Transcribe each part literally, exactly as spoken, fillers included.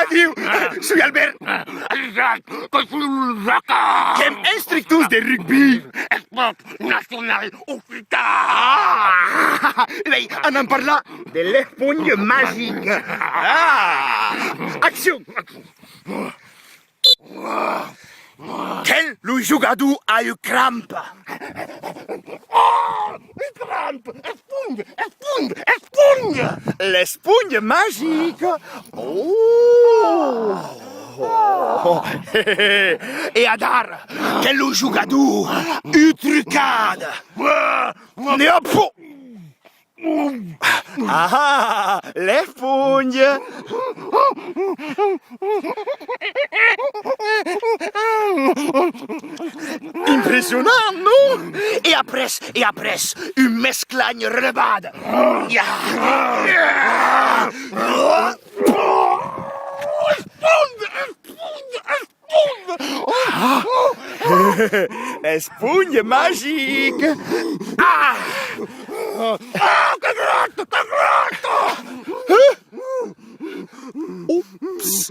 Adiu, soi Albert. Exact, que soi un jaca. Qu'èm instructors de rugbi. Espòrt nacional occitan. Ah! Ei, anam parlar de l'esponja magica. Ah! Accion! Quand lo jogador a un cramp. Oh! Un cramp! Esponja! Esponja! Esponja! L'esponja magica! Oh! E adara, quand lo jogador a un trucada. Ne hòp! Ah, l'esponja! Impressionant, non? E après, e après, un mesclagn relevat. Esponja! Esponja! Esponja magic! Ah! Ah, que gròta, que gròta! Ups!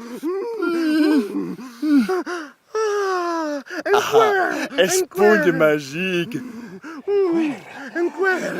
Ah, enqüèra, ah, esponja magic! Enqüèra!